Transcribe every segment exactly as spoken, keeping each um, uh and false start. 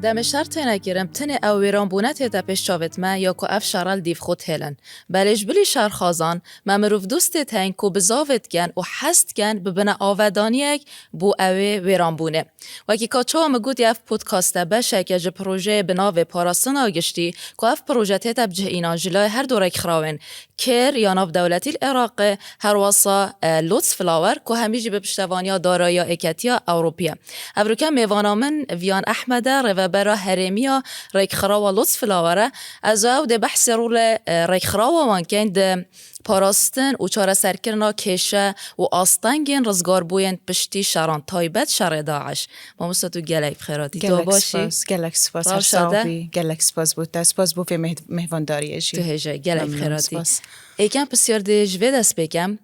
Demê şer têne kirin, tenê ew wêranbûne tête pêş çavêt me ya ku ev şer li dîv xwe têlin. Belê ji bilî şerxwazan, me mirovdostê tên ku bizavê dikin û hez dikin bibine avedaniyek bo ewê wêranbûnê. Wekî ka çawa min gotî, ev podcast e, beşek e ji projeyê bi navê Parastina Giştî, ku ev proje tête bicihînan ji layê her du rêkxirawên Care ya navdewletî li Iraqê, herwesa, e, Lotus Flower, ku hemî jî bi piştevaniya dara ya Êketiya Ewropî ye. Evroke mêvana min Viyan Ehmed e, rêvebera herêmî ya rêkxirawa Lotus Flower e. Ez û ew dê behsê rolê, e, rêkxirawa wan kein di parastin û çareserkirina kêşe û astengên rizgarbûyên piştî şeran, taybet şerê DAIŞ. Mamosta, tu gelek bi xêr hatî. Tu Gelek baş î? spas, gelek spas. Her Rewşa sağ te? bî. Gelek spas bo te. Spas bo vê mêh-, mêhvandariyê jî. Tu hêja, gelek bi Memnun, xêr hatî. spas. Êkem pisyar dê ji vê dest pê kem,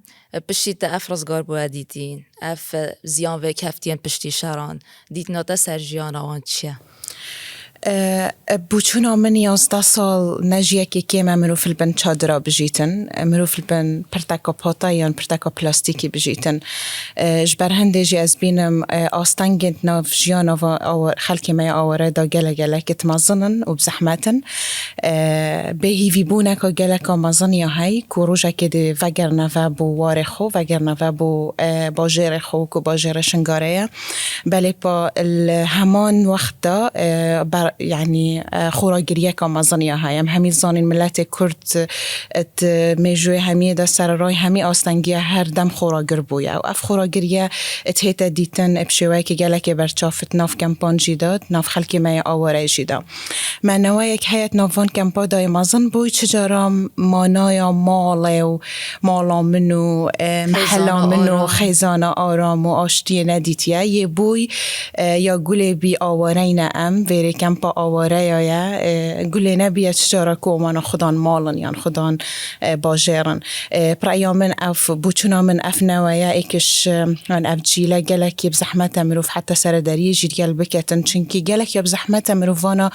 piştî te ev rizgarbûye dîtîn, ev ziyan vê keftiyên piştî şeran, dîtina te ser jiyana wan çi ye? E, e, bûçûna min yazdeh sal ne jiyekê kêm e mirov li bin çadira bijîtin, e, mirov li bin pirteka patayê yan pirteka plastîkî bijîtin. E, ji ber hindê jî ez bînim, e, astengên di nav jiyana va-, awa-, xelkê me ya aware de gelek gelekî mezin in û bi zehmet in. E, bêhîvîbûneka geleka mezin ya hey ku rojekê dê vegerine ve bo warê xwe, vegerine ve bo, e, bajêrê xwe ku bajêrê Şingarê ye. Belê pa li heman wext de, e, ber-, yanî, e, xoragiriyeka mezin ya heye. Em hemî zanîn miletê Kurd, e, di mêjûyê hemiyê de sererayî hemî astengiya her dem xoragir bûye. Û ev xoragiriye, e, tête dîtin, e, bi şêweyekî gelekê berçav di nav kempan jî de, di nav xelkê me yê aware jî de. Me neweyek heye di nav van kempa de yê mezin bûy, çi cara manaya malê û mala min û, e, mehela Xêzana min û aram. xêzana aram û aştiyê nedîtiye. Yê bûy, e, ya gulê bî awareyne em, vêrê kempa awareya ye. E, gulê nebiye çi cara ku wana xudan malin yan xudan, e, bajêrin. E, bi reya min ev, bûçûna min ev newe ye, êkiş, e, yan ev cîle gelekî bi zehmet e mirov heta serederiyê jî digel biketin. Çimkî gelek ya bi zehmet e mirov vana,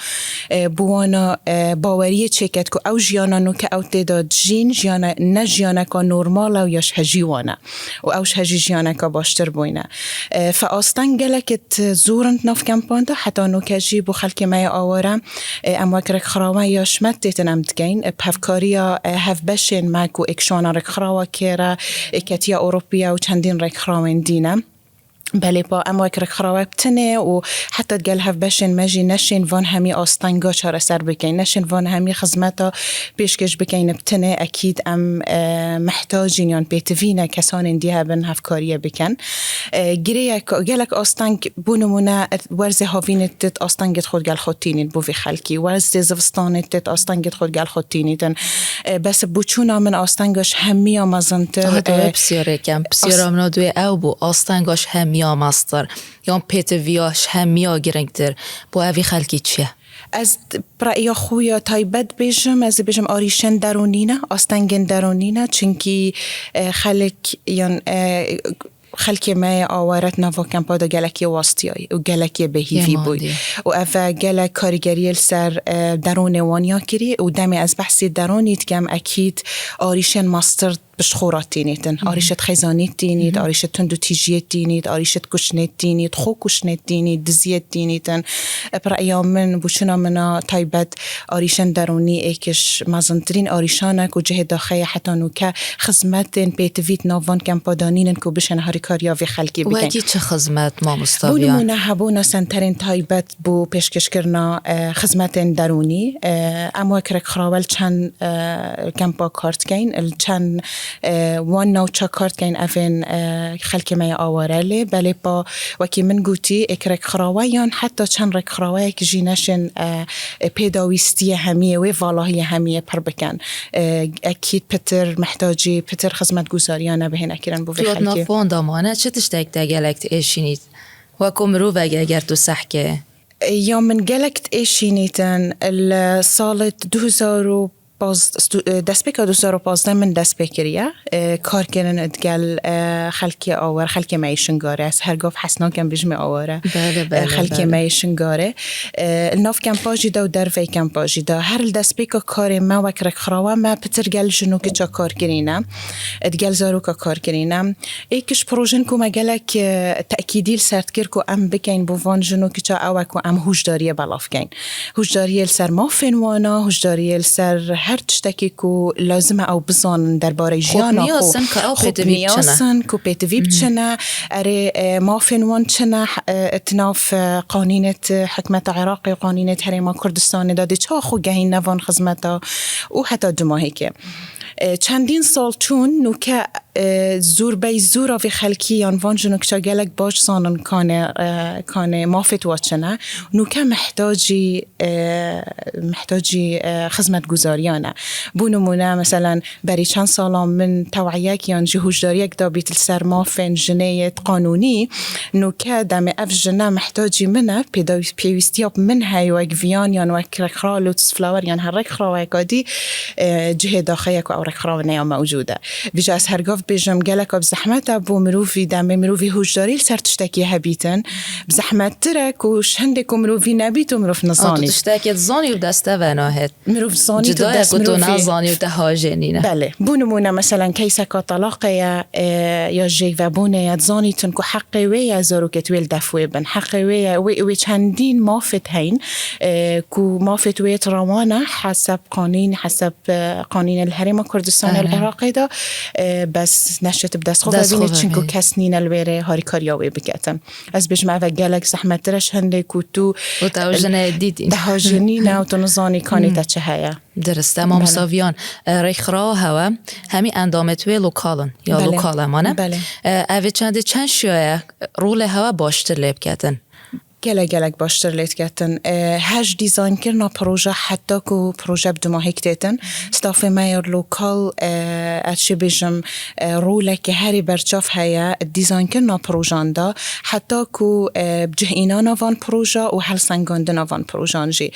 e, bi wana, e, baweriyê çêket ku ew jiyana nûke ew tê de dijîn, jiyana, ne jiyaneka normal e û ya ji hejî wan e. Û ew ji hejî jiyaneka baştir bûyne. E, fe asteng gelek it zor in di nav kempan de, heta nûke jî bo xelkê me yê aware, e, em wek rêkxirawe ya ji me têtin em dikeyn. E, bi hevkariya, e, hevbeşên me ku êk ji wana rêkxirawa Care e, Êketiya Ewropiya û çendîn rêkxirawên dî ne. Belê pa em wek rêkxirawe bi tinê û heta digel hevbeşên me jî neşên van hemî astenga çareser bikeyn, neşên van hemî xizmeta pêşkêş bikeyn bi tinê, ekîd em, e, mehtacîn yan pêtivî ne kesanên dî hebin hevkariyê bikin. E, girêyek, gelek asteng, bo nimûne, werzê havînê tu di astengê xwe digel xwe tînît bo vî xelkî, werzê zivistanê tu di astengê xwe digel xwe tînîtin. E, bes bûçûna min astenga ji hemiya mezintir, Aha, tu e, wê pisyarê kem. Pisyara as- min a duê ew bû, astenga ji hemiya mestir, yan pêtiviya ji hemiya giringtir, bo evî xelkî çi ye? Ez d-, bi reya xwe ya taybet bêjim, ez ê bêjim arîşên derûnî ne, astengên derûnî ne, çimkî, e, xelk yan, e, xelkê me yê aware di nava kempa de gelekê wastiyayî û gelekê bêhîvî bûy. Û ev e gelek karîgeriyê li ser, e, derûnê wan ya kirî û demê ez behsê derûnî dikem, ekîd arîşên mestir pişt xwe re tînîtin. Arîşet xêzanî tînît, arîşet tund û tîjiyê tînît, arîşet kuştinê tînît, xwe kuştinê tînît, diziyê tînîtin. E, bi reya min, bûçûna min a taybet, arîşên derûnî êk ji mezintirîn arîşan e ku cihê daxê ye heta nûke xizmetên pêtivî di nav van kempa de nînin ku bişên harîkariya vê xelkî bikin. Wekî çi xizmet, mamosta Viyan? Bo nimûne hebûna senterên taybet bo pêşkêşkirina, e, xizmetên derûnî. E, em wek rêkxirawe li çend, e, kempa kar dikeyn, li çend, e, wan navça kar dikeyn, evên, e, xelkê me yê aware lê. Belê pa wekî min gotî, êk rêkxirawe yan heta çend rêkxiraweyek jî neşên, e, e, pêdawîstiyê hemiyê wê valahiyê hemiyê pir bikin. E, ekîd pitir mihtacî, pitir xizmetguzariya nebihêne kirin bo vê xelkê. Tu hat nav wan de mane, çi tiştek te gelek diêşînît? Weko mirovek eger tu sehkê. Ya min gelek diêşînîtin li salê du hezar û paz-, stu-, e, destpêka du hezar û pazdeh min dest pê kiriye. E, kar kirin digel, e, xelkê awar, xelkê me yê Şingarê. Ez her gav hez nakim bijimê aware. Belê, E, belê, xelkê belê. me yê Şingarê. E, li nav kempa jî de û dervey kempa jî de. Her li destpêka karê me wek rêkxirawa me pitir gel jin û kiça kar kirîne. E, digel zaroka kar kirîne. Êk ji projên ku me gelek, e, tekîdî li ser dikir ku em bikeyn bo van jin û kiça ew e ku em hûşdariyê belav keyn. Hûşdariyê li ser mafên wan e, hûşdariyê li ser her tiştekî ku lazim e ew bizanin derbarê jiyana xwe. Xwepiniyasin ku ew Xwe pêtivî biçine. Xwepiniyasin ku pêtivî biçine. Erê, e, mafên wan çi ne, e, di nav, e, qanînê di hikûmeta Iraqê û qanînê di Herêma Kurdistanê de dê çawa xwe gehîne van xizmeta û heta dumahîkê. E, çendîn sal çûn, nûke, e, zûr bey zûra vê xelkî yan van jin û kiça gelek baş zanin kanê, e, kanê mafê wan çi ne. Nûke mihtacî, e, mihtacî, e, xizmetguzariya ne. Bo nimûne, meselen, berî çend salan min teweyek yan jî hûşdariyek dabît li ser mafên jinê yê qanûnî. Nûke demê ev jine mihtacî min e, pêdaw-, pêwîstiya min heye wek viyan yan wek rêkxirawa Lotus Flower yan her rêkxiraweka dî, e, cihê daxê ye ku ew rêkxirawa ne ya mewcûd e. Vîja ez her gav bêjim, geleka bi zehmet e bo mirovî demê mirovî hûşdarî li ser tiştekî hebîtin. Bi zehmettir e ku ji hindê ku mirovî nebît û mirov nizanît. Ew tu tiştekê dizanî û deste venahêt. Mirov zanît û dest mirovî. Cida ye ku tu nazanî û te hajênîne. Belê. Bo nimûne, meselen, keyseka telaqê ye, e, ya jêvebûnê ye, dizanîtin ku heqê wê ye zarokêt wê li def wê bin. Heqê wê ye, wê, wê çendîn mafêt heyn, e, ku mafêt wê rewan e, heseb qanîn, heseb, e, qanînê li Herêma Kurdistanê li Iraqê de, e, bes neşêt bi dest xwe vebînî, çinku kes nîne li wêrê harîkariya wê biketin. Ez bêjim, ev e gelek zehmettir e ji hindê ku tu û te ew jinê dîtî. Dehajênîne û tu nizanî kanê te çi heye. Dirist e, mamosta Viyan, e, rêkxirawa hewe hemî endamêt wê lokal in, ya lokal e mane. Belê. E, ev ê çendê çend şiyaye rolê hewe baştir lê biketin? Gelek, gelek baştir lê diketin. E, her ji dîzaynkirina proje heta ku proje bi dumahîk têtin, stafê me ya lokal, e, ez çi bêjim, e, roleke herî berçav heye di dîzaynkirina projan de, heta ku, e, bi cih înana van proje û helsengandina van projan jî.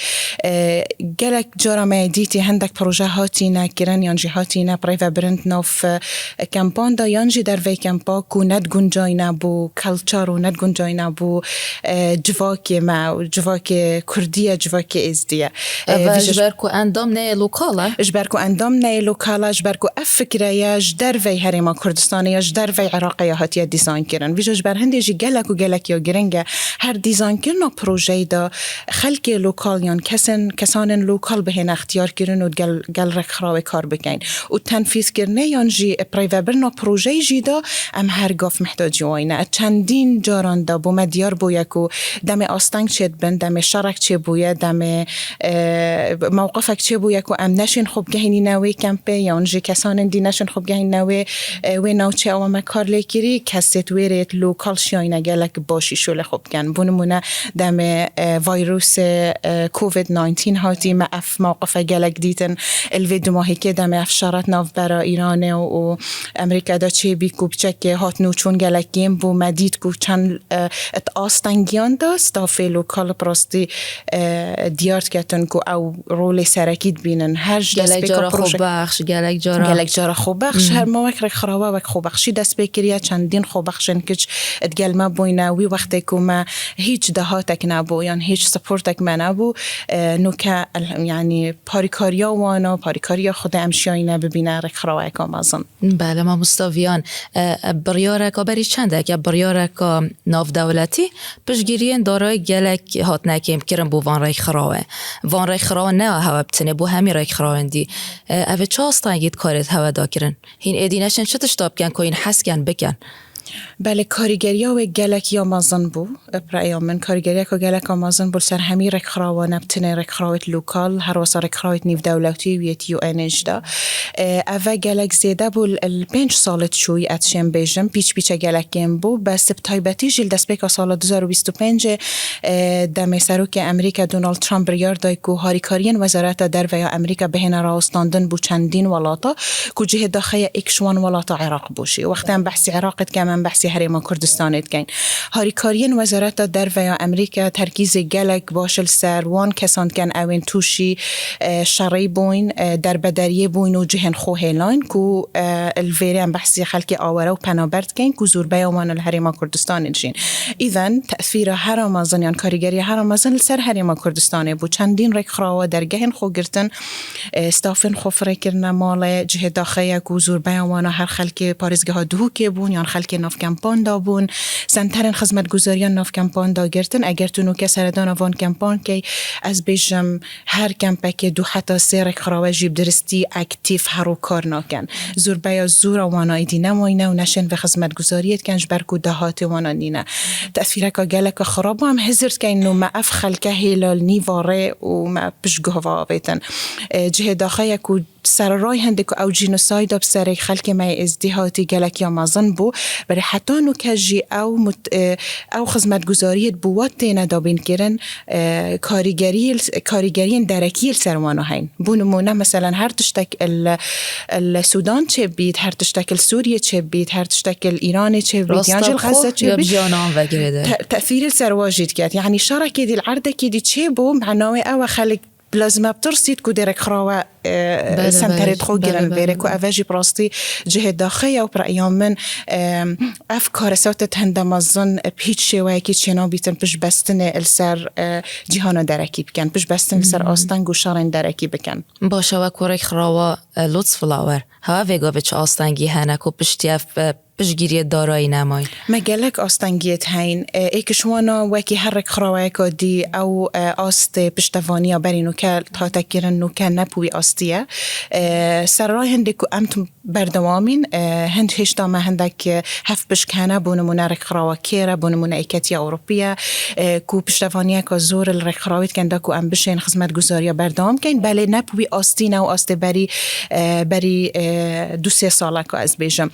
E, gelek cara me dîtî hindek proje hatîne kirin yan jî hatîne bi rê ve birin di nav, e, kempan de yan jî dervey kempa ku ne diguncayne bo kelçar û ne diguncayne bo, e, civakê me û civakê Kurdî ye, civakê Êzdî ye. E, Ev e vî ji ber ku endam neyê lokal e? Ji ber ku endam neyê lokal e, ji ber ku ev fikre ye ji dervey Herêma Kurdistanê ya ji dervey Iraqê ya hatiye dîzayn kirin. Vîja ji ber hindê jî gelek û gelek ya giring e. Her dîzaynkirina projeyê de xelkê lokal yan kesên, kesanên lokal bihêne extiyar kirin û gel, gel rêkxirawê kar bikeyn. Û tenfîzkirinê yan jî bi rêvebirina projeyê jî de em her gav mihtacî wan ne. Çendîn caran de bo me diyar bûye ku demê asteng çêdibin, demê şerek çêbûye, demê, e, mewqifek çêbûye ku em neşên xwe bigehînîne wê kempê, yan jî kesanên dî neşên xwe bigehînîne wê, e, wê navçeyê ewa me kar lê kirî, kesêt wê rêt lokal şiyayne gelek başî şolê xwe bikin. Bo nimûne demê, e, vayrûsê, e, covid nineteen hatî me ev mewqife gelek dîtin. Li vê dumahîkê demê ev şeret navbera Îranê û, û Amerîka de çêbî ku piçekê hatin û çûn gelek kêm bû. Me dît ku çend, e, di astengiyan de stafê lokal bi rastî, e, diyar diketin ku ew rolê serekî dibînin. Her ji destpêka proje-, gelek cara xwebexş, gelek cara xwebexş, her me wek rêkxirawa wek xwebexşî dest pê kiriye. Çendîn xwebexşên kiç digel me bûyne. Wî wextê ku me hîç dahatek nebû yan hîç supportek me nebû, e, nûke, el-, yanî parîkariya wan û parîkariya Xwedê em şiyayîne bibîne rêkxirawayeka mezin. Belê, mamosta Viyan, e, e, biryareka berî çendek, ya biryareka navdewletî, piştgiriyên darayî gelek hatine kêmkirin bo van rêkxirawe. Van rêkxirawe ne ya hewe bi tenê, bo hemî rêkxirawên dî. E, ev ê çi astengî dikarêt hewe dakirin? Hîn êdî neşên çi tişta bikin ku hîn hez ken bikin? Belê, karîgeriya wê gelek ya mezin bû. Bi raya min, karîgeriyeka gelek a mezin bû li ser hemî rêkxirawa, ne bi tenê rêkxirawêt lokal, her wesa rêkxirawêt nîvdewletî û yêt U N jî de. E, ev e gelek zêde bû li, li pênc salê çûyî, ez şêm bêjim, pîç pîçe gelek kêm bû. Bes bi taybetî jî li destpêka sala du hezar û bîst û pêncê, e, demê Serokê Amerîka Donald Trump biryar day ku harîkariyên Wezareta Derve ya Amerîka bihêne rawestandin bo çendîn welata, ku cihê daxê ye êk ji wan welata Iraq bû jî. Wextê em behsî Iraqê dikin, Em behsê Herêma Kurdistanê dikin. Harîkariyên Wezareta Derve ya Amerîka terkîzê gelek baş li ser wan kesan dikin, ew ên tûşî, e, şerî bûn, e, derbederiyê bûn û cihên xwe hêlayn ku, e, li vêrê em behsê xelkê aware û penaber dikin ku zûrbeya wan li Herêma Kurdistanê dijîn. Îden tesîra hera mezin yan karîgeriya hera mezin li ser Herêma Kurdistanê bû. Çendîn rêkxirawa dergehên xwe girtin, e, stafên xwe firê kirine malê, cihê daxê ye ku zûrbeya wana her xelkê parêzgeha Duhokê bûn yan xelkê nav kempan de bûn, senterên xizmetguzariyan nav kempan de girtin. Eger tu nûke seredana van kempan key, ez bêjim her kempekê du heta sê rêkxirawe jî bi diristî aktîf her û kar nakin. Zûrbeya zûra wana êdî nemayne û neşên vê xizmetguzariyê dikin ji ber ku dahatê wana nîne. Tesîreka geleka xirab bû, em hizir dikeyn û me ev xelke hêla li nîva rê û me piştguh ve avêtin. E, cihê daxê ye ku sererayê hindê ku ew cînosayda bi serê xelkê me yê êzdî hatî gelek ya mezin bû, belê heta nûke jî ew mut-, e, ew xizmetguzariyê bi wat têne dabînkirin, e, karîgeriyê, karîgeriyên derekî li ser wana heyn. Bû nimûne, meselen, her tiştek li, li Sûdan çêbît, her tiştek li Sûriyê çêbît, her tiştek li Îranê çêbît, yan jî li Xezze çêbît, te-, tesîrê li ser wa jî diket. Yanî şerekê dî li erdekî dî çêbû, mena wê ew e xelk lazim e bitirsît ku dê rêkxirawe, e, senterê xwe girin vêrê ku ev e jî bi rastî cihê daxê ye û bi reya min, e, ev karesatê hinde mezin bi hîç şêweyekî çênabîtin piştbestinê li ser, e, cîhana derekî bikin, piştbestin li ser asteng û şerên derekî bikin. Baş e, wek ku rêkxirawa, e, Lotus Flower, hewa vê gavê çi astengî hene ku piştî ev, e, piştgiriyê darayî nemayî? Me gelek astengiyê heyîn. E, êk ji wana wekî her rêkxiraweyeka dî ew, e, astê piştevaniya berî nûke hate kirin, nûke ne bi wî astî ye. E, serrayê hindê ku em tim berdewamîn, e, hind hêşta me hindek, e, hevpişk hene, bo nimûne rêkxirawa Kêr e, bo nimûne Êketiya Ewropî ye, e, ku piştevaniyeke zor li rêkxirawê dikin da ku em bişên xizmetguzariya berdewam keyn. Belê ne bi wî astî ne û astê berî, e, berî, e, du sê saleka ez bêjim.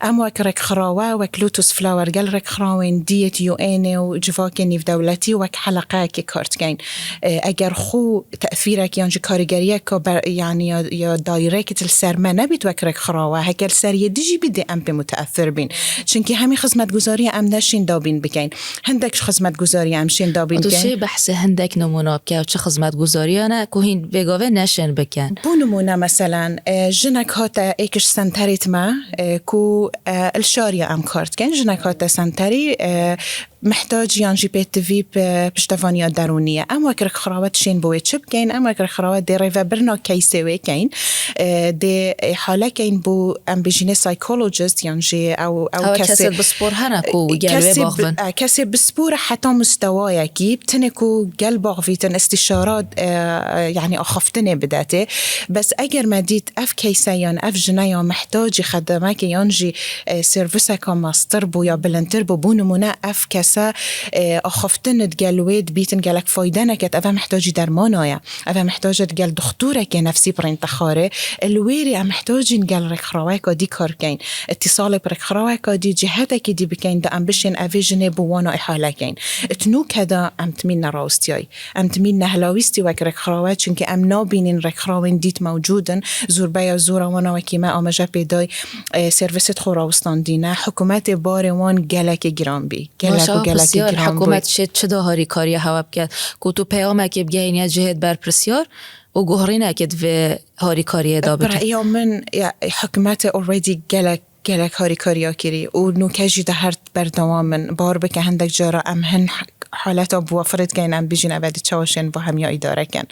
Em wek rêkxirawe, wek Lotus Flower gel rêkxirawên dî yê U N ê û civakê nîvdewletî wek heleqeyekê kar dikeyn. E, eger xwe tesîrek yan jî karîgeriyeke ber-, yanî ya, ya direct li ser me nebît wek rêkxirawe, heke li ser yê dî jî bî dê em pê muteesir bîn. Çimkî hemî xizmetguzariya em neşîn dabîn bikeyn. Hindek ji xizmetguzariya em şên dabîn Tu bikeyn. Şê behsê hindek nimûna bike, ew çi xizmetguzariya ne ku hîn vê gavê neşên bikin? Bo nimûne, meselen, e, jinek hate êk ji senterêt me, e, ku, e, li şariya em kar dikin. Jinek hate senterî, e, mihtacî yan jî pêtivî bi piştevaniya derûnî ye. Em wek rêkxirawe dişên bo wê çi bikeyn? Em wek rêkxirawe dê rêvebirina keysê wê keyn. E, dê, e, îhale keyn bo, em bêjînê, psychologist yan jî ew, ew Ew kesê, kesê bispor hene ku gel wê kesê bi-, baxvin. E, kesê bispor e heta mustewayekî, tenê ku gel baxvîtin, istîşara, e, e, yanî axaftinê bidetê. Bes eger me dît ev keyse yan ev jine ya mihtacî xedemekê yan jî, e, serviseka mestir bû ya bilindtir bû, bo nimûne ev kese, e, axaftin digel wê dibîtin gelek fayde neket, ev e mihtacî dermana ye. Ev e mihtacî digel dixtûrekê nefsî birîn te xarê. Li wêrê em mihtacîn gel rêkxiraweka dî kar bikeyn. Îtîsalê bi rêkxiraweka dî, cihetekî dî bikeyn, da em bişên evê jinê bi wana îhale keyn. Di nûke de em timîn nerawistiyayî. Em timîn nehelawîstî wek rêkxirawe, çimkî em nabînîn rêkxirawên dît mewcûd in. Zûrbeya zora wana wekî me amaje pê day, e, servisêt xwe rawistandîne. Hikûmetê barê wan gelekê giran bî. Gelek û gelekê giran bû. Hikûmet şê çi da harîkariya hewe bike? Ku tu peyamekê bigehîniye cihêt berpirsiyar û guherînekê di vê harîkariyê de bike. Bi reya min, ya, hikûmetê already gelek, gelek harîkariya kirî û nûke jî de her berdewam in. Bar bike hindek cara em hin haleta bi we firê dikeyn, em bijîn eve di çawa şên bo hemiya îdare kin.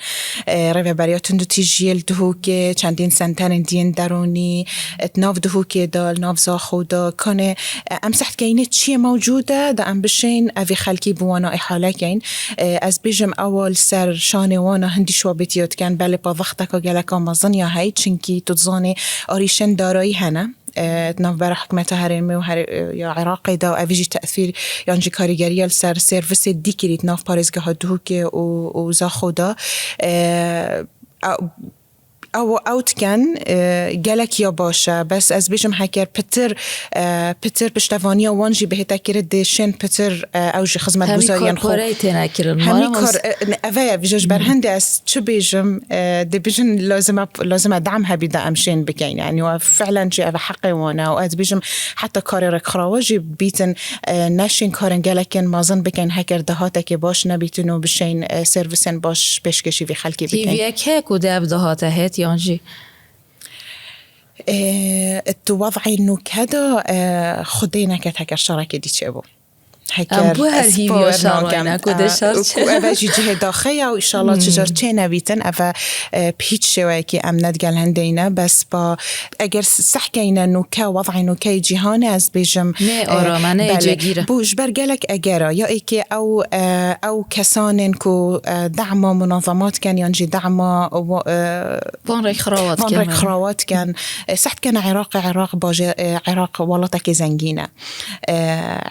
E, rêveberiya tund û tîjiyê li Duhokê çendîn senterên diyên derûnî, e, di nav Duhokê de, li nav Zaxo de, kanê, e, em seh dikeyne çiyê mewcûd e, da em bişên evî xelkî bi wana îhale keyn. E, ez bêjim ewa li ser şanê wana hindî şwabêtiya dikin, belê pavexteka geleka mezin ya hey, çimkî tu dizanê arîşên darayî hene. E, di navbera hikûmeta herêmê û her-, ya Iraqê de û evî jî tesîr yan jî karîgeriya li ser servisê dî kirî di nav parêzgeha Duhokê û, û Zaxo de. E, a-, Ew, ew dikin, e, gelek ya baş e. Bes ez bêjim heker pitir, e, pitir piştevaniya wan jî bihête kirin dê şên pitir, e, ew jî xizmetguzariyên xwe. Hemî kar, e, ne, eve ye, vîja ji ber hindê ez çi bêjim, e, dê bêjin lazim e, lazim e dam hebî de em şên bikeyn. Yani, we fi'len jî eve heqê wan e. Û ez bêjim heta karê rêkxirawa jî bîtin, e, neşên karên gelekên mezin bikeyn, heker dahatekê baş nebîtin û bişên, e, servisên baş pêşkêşî vî xelkê bikeyn. Hîviyek heye ku dê ev dahate hêt yan jî? E, tu wez'ê nûke de, e, xwedê neket heker şerekê dî çêbû. Heker, em bu her hîviya şerwayne ku dê şer çê. Eve jî cihê daxê ya û inşallah çi car çê nebîtin, eve, e, bi hîç şêweyekî em ne digel hindê ne, bes ba, eger sehkeyne nûke, wez'ê nûkeyê cîhanê ez bêjim, ne, e, arame, ne, belê. Cêgîr e. Bu ji ber gelek egera, ya êkê ew, e, ew kesanên ku, e, dema munazemat ken yan jî dema, e, van rêkxirawa dikin. Van rêkxirawa dikin. E, seh dikene Iraqê, Iraq bajê, e, Iraq welatekê zengîn e. E,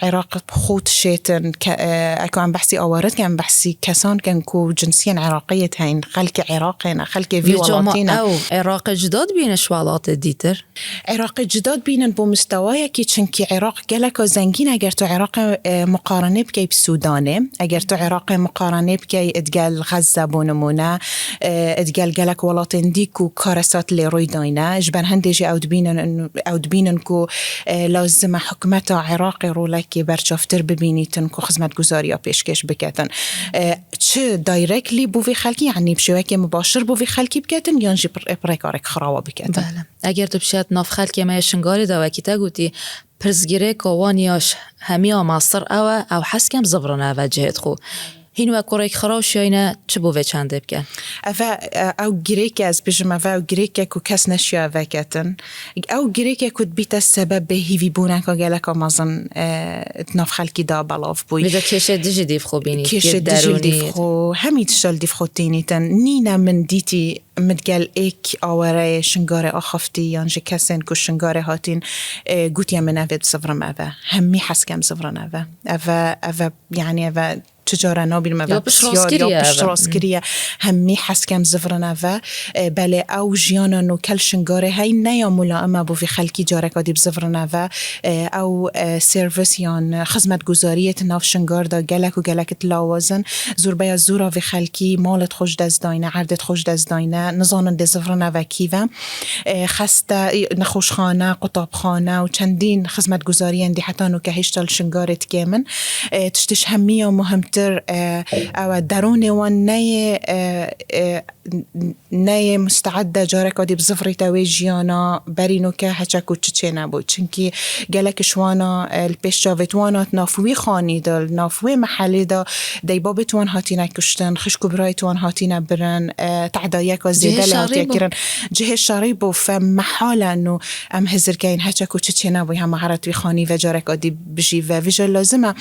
Iraq xwe dişêtin, ke, e, eko em behsî aware dikin, em behsî kesan dikin ku cinsiyên Iraqiyê heyîn, xelkê Iraqê ne, xelkê vî welatî ne. Ew Iraqê cuda dibîne ji welatê dîtir? Iraqê cuda dibînin bo mistewayekî, çimkî Iraq geleka zengîn e. Eger tu Iraqê, e, muqarenê bikey bi Sûdanê, eger tu Iraqê muqarenê bikey digel Xezze bo nimûne, e, digel gelek welatên dî ku karesat lê rûy dayne, ji ber hindê jî ew dibînin, ew dibînin ku, e, lazim e hikûmeta Iraqê rolekê berçavtir bibînîtin ku xizmetguzariya pêşkêş biketin. E, çi directly bo vî xelkî, yanî bi şêwekê mibaşir bo vî xelkî biketin, yan jî bi rê-, bi rêka rêkxirawa biketin? Belê. Eger tu bişêt nav xelkê me yê Şingalê de, wekî te gotî, pirsgirêka wan ya ş-, hemiya mestir ew e, ew hez ken zivirine ve cihêt xwe. Hîn wek ku rêkxiraw şiyayne çi bo vê çendê bikin? Eve, e, ew girêk e, ez bêjim, eve ew girêk e ku kes neşiya veketin. Ew girêk e ku dibîte sebeb bêhîvîbûneka geleka mezin, e, di nav xelkî de belav bûyî. Vêca kêşê dijî dîv xwe bînî, kêşê dijî dîv xwe, hemî tişta li dîv xwe tînîtin. Nîne min dîtî min digel êk awareyê Şingarê axaftî yan ji kesên ku Şingarê hatîn, e, gotiye min evê dizivirim eve. Hemî hez kem zivirin eve. Eve, eve, yanî eve çi cara nabînim eve ya piştrast kiriye, ya piştrast kiriye. Hemî hez kem zivirin eve. E, belê ew jiyana nûke li Şingarê hey ne ya mulaim e bo vî xelkî careka dî bizivirin eve. E, ew, e, servis yan xizmetguzariyê di nav Şingar de gelek û gelek di lawaz in. Zûrbeya zûra vî xelkî malê xwe ji dest dayne, erdê xwe ji dest dayne, nizanin dê zivirine ve kî ve. E, xeste, nexweşxane, qutabxane û çendîn xizmetguzariyên dî heta nûke hêşta li Şingarê dikêm in. E, tiştê ji hemiya muhimtir, e, ew e, derûnê wan neyê, e, e, neyê musteed e careka dî bizivirîte wê jiyana, berî nûke heçek û çi çê nebû. Çimkî gelek ji wana, e, li pêş çavêt wana di nav wî xanî de, li nav wê mehelê de, deybabêt wan hatine kuştin, xişk û birayêt wan hatine birin, e, tehdayeka zêde lê hatiye kirin. Cihê şerî bû, fe mehal e nû em hizir keyin heçek û çi çê nebû, hema here di wî xanî ve careka dî bijî ve. Vêca lazim e,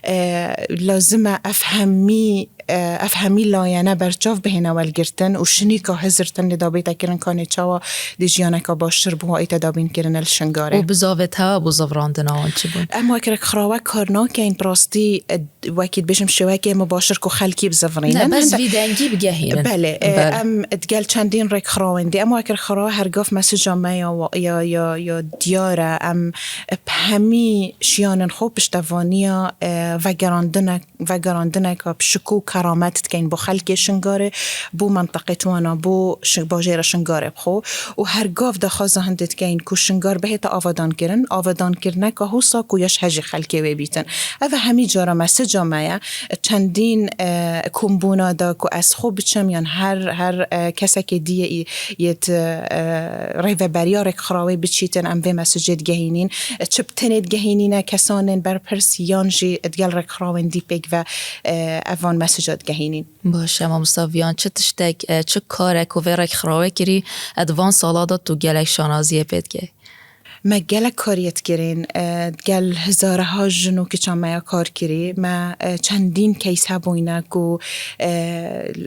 e, lazim e ev hemî e, ev hemî layene berçav bihêne welgirtin û şinîka hizir tenê da bête kirin kanê çawa dê jiyaneka baştir bo ête dabîn kirine li Şingarê. Û bizavê te we bo zivirandina wan çi bûn? Em wek rêkxirawe kar nakeyn, bi rastî, e, wekî dibêjim şêwekê mibaşir ku xelkî bizivirînin. Ne, bes vî dengî bigehînin. Belê, e, em digel çendîn rêkxirawên dî, em wek rêkxirawe hergav mesija me ya wa-, ya, ya, ya diyar e, em bi hemî şiyanên xwe piştevaniya, e, vegerandine vegerandineka bi şikû û keramet dikeyn bo xelkê Şingarê, bo menteqê wana, bo Şi-, bajêra Şingarê bi xwe û her gav daxwaza hindê dikeyn ku Şingar bihête avadankirin, avadankirineka hosa ku ya ji hejî xelkê wê bîtin. Ev hemî cara meseca me ye. Çendîn, e, kombûna da ku ez xwe biçim yan her, her, e, kesekê diyê yê, yê di, e, rêveberiya rêkxirawê biçîtin, em vê mesecê digehînîn. Çi bi tenê digehînîne kesanên berpirs yan jî digel rêkxirawên dî pêk ve, e, ev van meseca digehînîn. Baş e, mamosta Viyan, çi tiştek, e, çi karek ku vê rêkxirawê kirî, e, di van sala de tu gelek şanaziyê pê dikey? Me gelek kariyê dikirin, e, gel hizareha jin û kiça me ya kar kirî. Me, e, çendîn case hebûyne ku, e,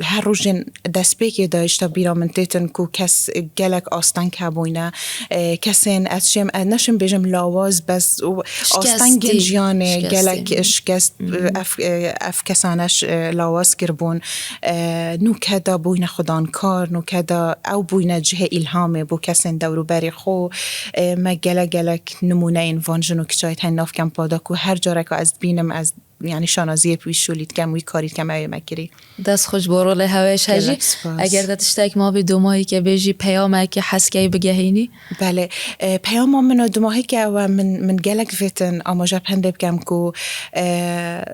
her rojên destpêkê de işte bîra min têtin ku kes gelek asteng hebûyne. E, kesên ez şêm, e, neşim bêjim lawaz, bes û Şikestî. astengên jiyanê Şikestî. gelek şikest, Hı hı. ev, e, ev kesane ş-, e, lawaz kiribûn. E, nûke de bûyne xudankar, nûke de ew bûyne cihê îlhamê bo kesên dewrûberê xwe. E, me gelek gelek nimûneyên van jin û kiçayê hene nav kempa de ku her careka ez dibînim, ez, yanî şanaziyê bi wî şûlî dikem, wî karî dikem, ew ê me kirî. Dest xweş bo rolê hewe ji hejî. Gelek spas. Eger te tiştek mabî dumahîke bêjî, peyameke heskeyî bigehînî? Belê. E, peyama min a dumahîke ew e, min, min gelek vêtin amaje bi hindê bikem ku, e,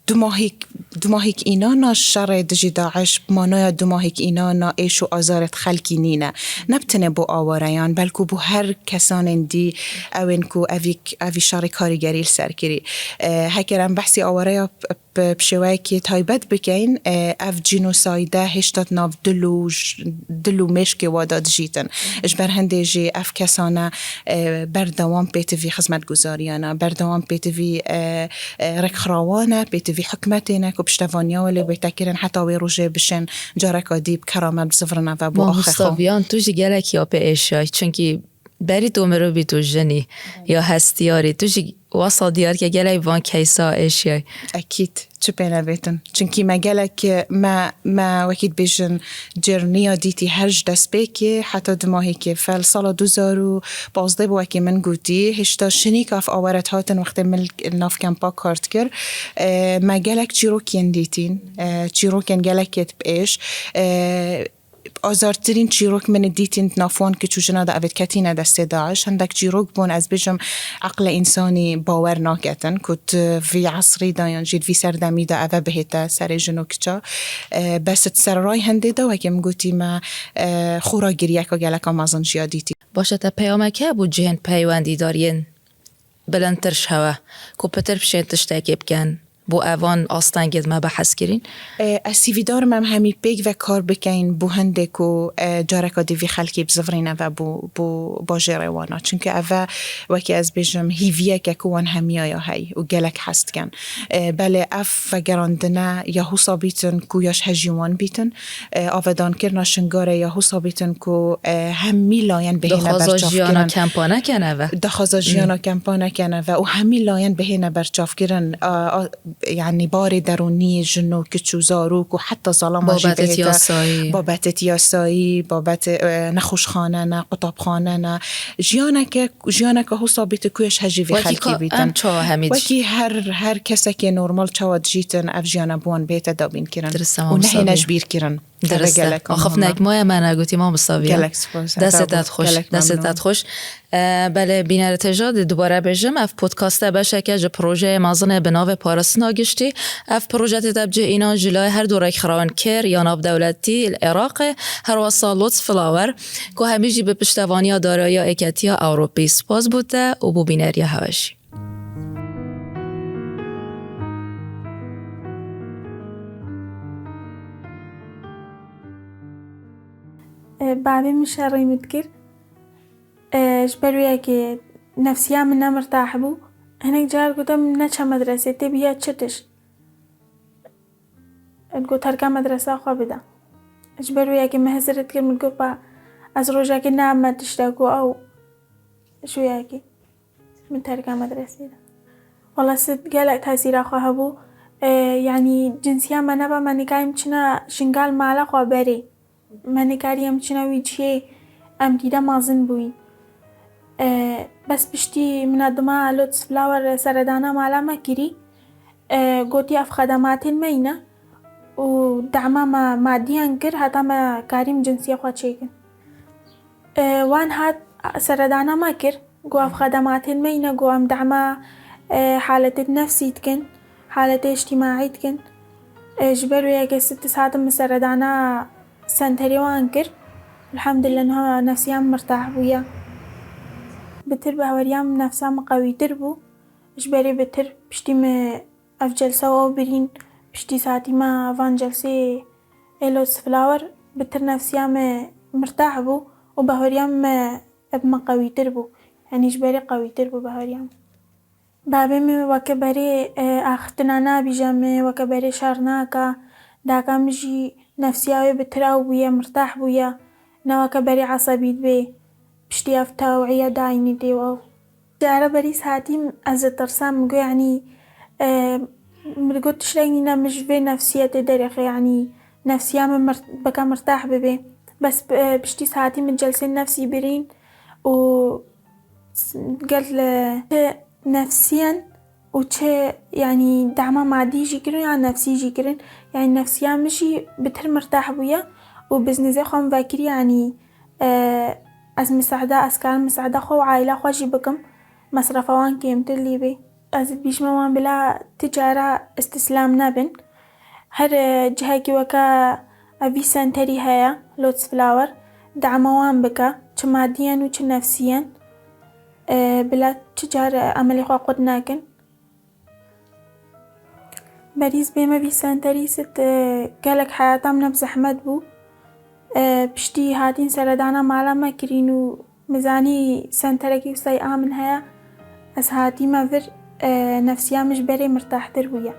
dumahîk, dumahîk înana şerê dijî DAIŞ, manaya dumahîk înana êş û azarê xelkî nîne. Ne bi tenê bo awareyan, belku bo her kesanên dî, ewên ku evî, evî şerê karîgerî li ser kirî. E, heker em behsî awareya p-, p-, bi şêweyekî taybet bikeyin, e, ev cînosayde hêşta di nav dil û j-, dil û mêşkê wa de dijîtin. Ji ber hindê jî ev kesane, e, berdewam pêtivî xizmetguzariyana, berdewam pêtivî, e, e, rêkxirawan e, pêtivî hikmetê ne ku piştevaniya wê lê bête kirin heta wê rojê bişên careka dî bi keramet bizivirine ve bo axê xwe. Mamosta Viyan, tu jî gelek ya pê êşay, çunkî berî tu mirovî tu jinî ya hestiyarî, tu jî wesa diyar ke gelek van keysa êşiyay. Ekîd, çi pê nebêtin. Çunkî me gelek, me, me wekî dibêjin cêrniya dîtî her ji destpêkê heta dumahîkê. Fel sala du hezar û pazdeh bi wekî min gotî, hêşta şinîka ev aweret hatin wextê min li nav kempa kar dikir. E, me gelek çîrokên dîtîn, e, çîrokên gelekê di pêş. E, Azartirîn çîrok min dîtîn di nav wan kiç û jina de, ev ê ketîne destê DAIŞ. Hindek çîrok bûn, ez bêjim, eqlê însanî bawer naketin ku di vî esrî de yan jî di vî serdemî de eve bihête serê jin û kiça. E, bes di serray hindê de, wekî min gotî, me, e, xora giriyeka geleka mezin jiya dîtî. Baş e, te peyameke hebû cihên peywendîdariyên bilindtir ji hewe, ku pitir bişên tiştekê bikin, bo evan astengê di me behs kirîn? E, ez hîvîdar im em hemî pêk ve kar bikeyin bo hindê ku, e, careka dî vî xelkî bizivirîne ve bo, bo bajêrê wana. Çunke ev e, wekî ez bêjim, hîviyeke ku wan hemiya ya hey û gelek hez dikin. E, belê ev vegerandine ya husa bîtin ku ya ji hejî wan bîtin. E, avedankirina Şingarê ya husa bîtin ku, e, hemî layen bihêne berçavkirin. Daxwaza jiyana kempa nekene ve. Daxwaza jiyana kempa nekene ve û hemî layen bihêne berçavkirin. A, a, yanî barê derûnî, jin û kiç û zarok û heta zalama jî bihête. Babetê yasayî. Babetê yasayî, babetê, e, nexweşxane ne, qutabxane ne. Jiyaneke, jiyaneke husa bîte ku ya ji hejî vî xelkî bîtin. Wekî ka-, em çawa hemî diş- Wekî her, her kesekê normal çawa dijîtin, ev jiyana bi wan bihête dabînkirin. Dirist e, û mamosta nehêne ji bîr kirin. Dirist e. Axifnek maye me negotî, mamosta Viyan. Gelek spas. Destê te xweş. Destê te xweş. E, belê, bînerê têja dê dubare bêjim, ev podkaste beşeke ji projeyê mezin ê bi navê Parastina Giştî. Ev proje tê de bi cih înan ji layê her du rêkxirawên kêr ya navdewletî li Iraqê, her wesa Lotus Flower, ku hemî jî bi piştevaniya darayiya Êketiya Ewropî. Spas bo te û bo bîneriya hewe jî. E, bavê min şerî min dikir. E, ji ber wê yekê nefsiya min ne mirtah bû. Hinek car gote min neçe medresê, tê biya çi tişt? Got, terka medresa xwe bide. Ji ber wê yekê min hizir dikir, min got, ba ez rojekê name tiştek û ew ji wê yekê min terka medresê da. Wala sid gelek tesîra xwe hebû. E, yanî cinsiya me neba, me nikarîm çina Şingal mala xwe berê. Me nikarî em çina wî cihê, em dîde mezin bûyîn. E, bes piştî mina dima Lotus Flower seredana mala me kirî, e, gotî ev xedematên me yîne û dema me madiyan kir heta me karîm cinsiyê xwe çêkin. E, wan hat seredana me kir. Got ev xedematên me yîne, got em dema, e, haletê nefsî dikin, haletê îctîmaî dikin. E, ji ber wê yekê sitis hatim min seredana senterê wan kir. Elhamdulillah niha nefsiya min mirtah bûye. Bitir baweriya min nefsa min qewîtir bû. Ji berê bitir piştî min ev celsa û ew birîn, piştî saetî me van celsê ê Lotus Flower, bitir nefsiya min mirtah bû û baweriya min bi min qewîtir bû. Yanî ji berê qewîtir bû bihariya min. Babê min weke berê, e, axiftina nabîje min, weke berê şer naka. Daka min jî nefsiya wê bi tiraw bûye, mirtah bûye. Ne weke berê esebî dibe. Piştî ev tewîya dayînî tê û ew. Cara berî saetî ez ditirsam, min got, yanî, e, min got tiştek nîne, min ji vê nefsiyetê derêxe, yanî nefsiya min mir-, bike mirtah bibe. Bes, e, piştî saetî min celsê nefsî birîn û s-, gel, e, çi nefsiyen û çi, yanî, dema madî jî kirin ya nefsî jî kirin. Yanî nefsiya min jî bitir mirtah bûye û biznizê xwe min vekirî, yanî, e, ez misaada, ez karim misaada xwe û aîla xwe jî bikim, mesrefa wan kêmtir lê bê. Ez dibîjime wan bila ti cara îstîslam nebin. Her, e, cihekî weke ev vî senterî heye, Lotus Flower, dema wan bike, çi madîyen û çi nefsîyen, e, bila ti car, e, emelê xwe qut nekin. Berî ez bême vî senterî sit, e, gelek heyata min bi zehmet bû. E, piştî hatîn seredana mala me kirîn û min zanî senterekî wisa yê a min heye. Ez hatîme vir, e, nefsiya min ji berê mirtahtir bûye.